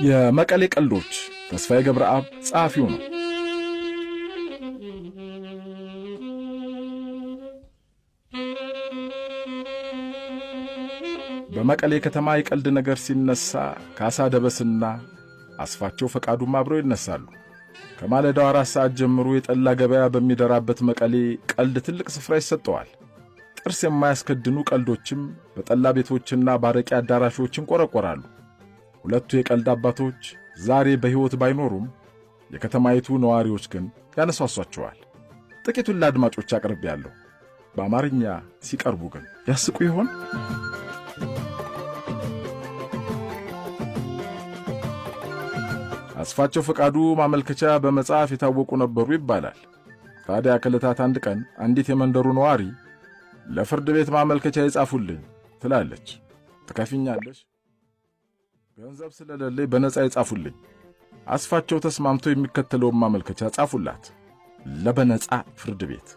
የመቀሌ ቀልዶች ተስፋዬ ገብረአብ ጸሐፊው ነው። በመቀሌ ከተማ የቀልድ ነገር ሲነሳ ካሳ ደበስና አስፋቸው ፈቃዱም አብረው ይነሳሉ። ከማለዳው 4 ሰዓት ጀምሮ የጠላ ገበያ በሚደራበት መቀሌ ቀልድ ትልቅ ስፍራ ይሰጠዋል። ጥርስ የማያስከድኑ ቀልዶችም በጠላ ቤቶችና ባረቂ አዳራሾች ይንቆረቆራሉ። ሁለቱ የቀልድ አባቶች ዛሬ በሕይወት ባይኖሩም የከተማይቱ ነዋሪዎች ግን ያነሷሷቸዋል። ጥቂቱን ለአድማጮች አቅርቤያለሁ። በአማርኛ ሲቀርቡ ግን ያስቁ ይሆን? አስፋቸው ፈቃዱ ማመልከቻ በመጻፍ የታወቁ ነበሩ ይባላል። ታዲያ ከዕለታት አንድ ቀን አንዲት የመንደሩ ነዋሪ ለፍርድ ቤት ማመልከቻ ይጻፉልኝ ትላለች። ትከፊኛለሽ? ገንዘብ ስለሌለኝ በነፃ ይጻፉልኝ። አስፋቸው ተስማምተው የሚከተለውን ማመልከቻ ጻፉላት። ለበነፃ ፍርድ ቤት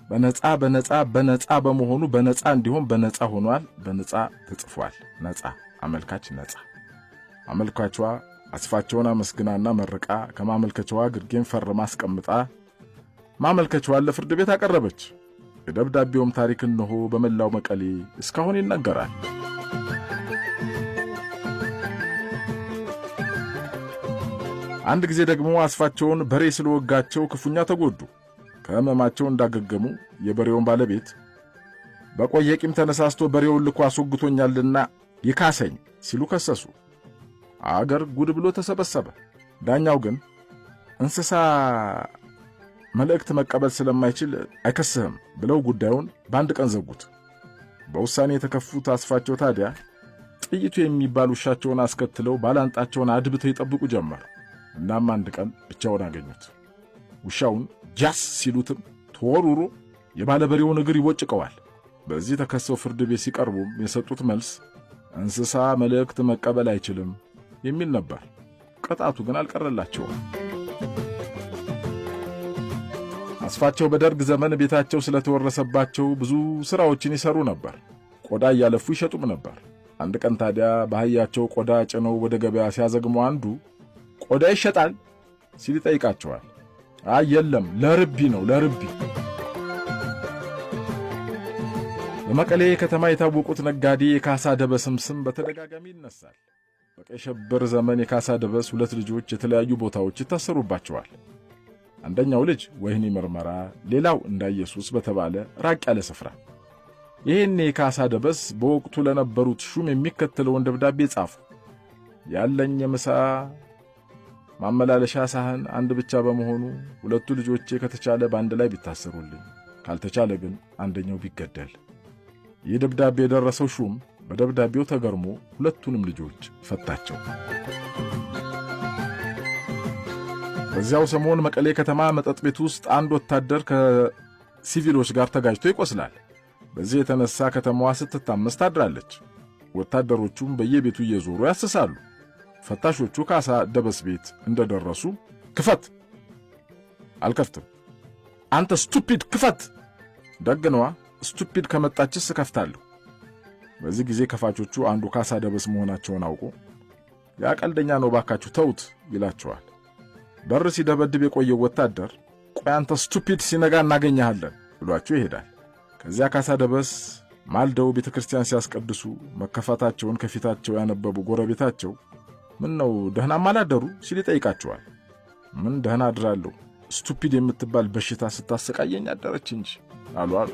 በነፃ በነፃ በነፃ በመሆኑ በነፃ እንዲሆን በነፃ ሆኗል። በነፃ ተጽፏል። ነፃ አመልካች ነፃ። አመልካቿ አስፋቸውን አመስግናና መርቃ ከማመልከቻዋ ግርጌን ፈርማ አስቀምጣ ማመልከቻዋን ለፍርድ ቤት አቀረበች። የደብዳቤውም ታሪክ እነሆ በመላው መቀሌ እስካሁን ይነገራል። አንድ ጊዜ ደግሞ አስፋቸውን በሬ ስለወጋቸው ክፉኛ ተጎዱ። ከሕመማቸው እንዳገገሙ የበሬውን ባለቤት በቆየ ቂም ተነሳስቶ በሬውን ልኮ አስወግቶኛልና ይካሰኝ ሲሉ ከሰሱ። አገር ጉድ ብሎ ተሰበሰበ። ዳኛው ግን እንስሳ መልእክት መቀበል ስለማይችል አይከስህም ብለው ጉዳዩን በአንድ ቀን ዘጉት። በውሳኔ የተከፉት አስፋቸው ታዲያ ጥይቱ የሚባል ውሻቸውን አስከትለው ባላንጣቸውን አድብተው ይጠብቁ ጀመር። እናም አንድ ቀን ብቻውን አገኙት። ውሻውን ጃስ ሲሉትም ተወርውሮ የባለበሬውን እግር ይቦጭቀዋል። በዚህ ተከሰው ፍርድ ቤት ሲቀርቡም የሰጡት መልስ እንስሳ መልእክት መቀበል አይችልም የሚል ነበር። ቅጣቱ ግን አልቀረላቸውም። አስፋቸው በደርግ ዘመን ቤታቸው ስለተወረሰባቸው ብዙ ሥራዎችን ይሰሩ ነበር። ቆዳ እያለፉ ይሸጡም ነበር። አንድ ቀን ታዲያ በአህያቸው ቆዳ ጭነው ወደ ገበያ ሲያዘግሙ አንዱ ቆዳ ይሸጣል ሲል ይጠይቃቸዋል። አይ የለም፣ ለርቢ ነው ለርቢ። በመቀሌ ከተማ የታወቁት ነጋዴ የካሳ ደበስም ስም በተደጋጋሚ ይነሳል። በቀይ ሽብር ዘመን የካሳ ደበስ ሁለት ልጆች የተለያዩ ቦታዎች ይታሰሩባቸዋል። አንደኛው ልጅ ወህኒ ምርመራ፣ ሌላው እንዳ ኢየሱስ በተባለ ራቅ ያለ ስፍራ። ይህን የካሳ ደበስ በወቅቱ ለነበሩት ሹም የሚከተለውን ደብዳቤ ጻፉ። ያለኝ የምሳ ማመላለሻ ሳህን አንድ ብቻ በመሆኑ ሁለቱ ልጆቼ ከተቻለ በአንድ ላይ ቢታሰሩልኝ፣ ካልተቻለ ግን አንደኛው ቢገደል። ይህ ደብዳቤ የደረሰው ሹም በደብዳቤው ተገርሞ ሁለቱንም ልጆች ፈታቸው። በዚያው ሰሞን መቀሌ ከተማ መጠጥ ቤት ውስጥ አንድ ወታደር ከሲቪሎች ጋር ተጋጅቶ ይቆስላል። በዚህ የተነሳ ከተማዋ ስትታመስ ታድራለች። ወታደሮቹም በየቤቱ እየዞሩ ያስሳሉ። ፈታሾቹ ካሳ ደበስ ቤት እንደደረሱ ክፈት! አልከፍትም። አንተ stupid ክፈት! ደግ ነዋ፣ stupid ከመጣችስ እከፍታለሁ። በዚህ ጊዜ ከፋቾቹ አንዱ ካሳ ደበስ መሆናቸውን አውቆ ያ ቀልደኛ ነው ባካችሁ ተውት ይላቸዋል። በር ሲደበድብ የቆየው ወታደር ቆይ አንተ stupid ሲነጋ እናገኘሃለን ብሏቸው ይሄዳል። ከዚያ ካሳ ደበስ ማልደው ቤተ ክርስቲያን ሲያስቀድሱ መከፋታቸውን ከፊታቸው ያነበቡ ጎረቤታቸው ምን ነው ደህናም አላደሩ ሲል ይጠይቃቸዋል። ምን ደህና አድራለሁ፣ stupid የምትባል በሽታ ስታሰቃየኝ አደረች እንጂ አሉ አሉ።